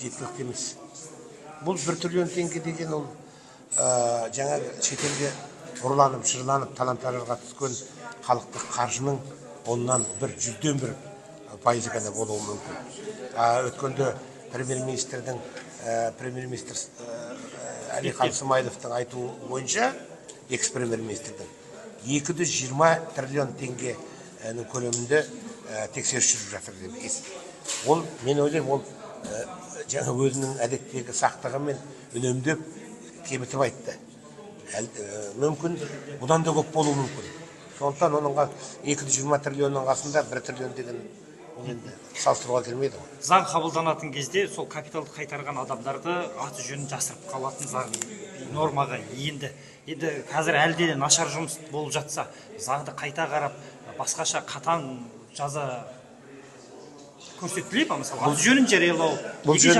жеткілікті емес. Бұл 1 триллион теңге деген ол жаңағы шетелге ұрланып, жырланып, талан таражға түскен халықтық қаржының оннан бір, 1% ғана болуы мүмкін. Өткенде премьер министр Әлихан Смайыловтың айтуы бойынша, экс премьер министрдің, 220 триллион теңгенің көлемінде тексеріс жүріп жатыр деп. Ол, мен ойлаймын, ол жаңа өзінің әдеттегі сақтығымен үнемдеп, кемітіп айтты. Мүмкін, бұдан да көп болуы мүмкін. Сондықтан оның 220 триллионның қасында 1 триллион деген ол енді салыстыруға келмейді ғой. Заң қабылданатын кезде сол капиталды қайтарған адамдарды аты жөнін жасырып қалатын заң нормаға енді. Енді қазір әлде де нашар жұмыс болып жатса, заңды қайта қарап, басқаша қатаң жаза көрсетіле ма, мысалы, аты жөнін жариялау Бұл неге? жөнінде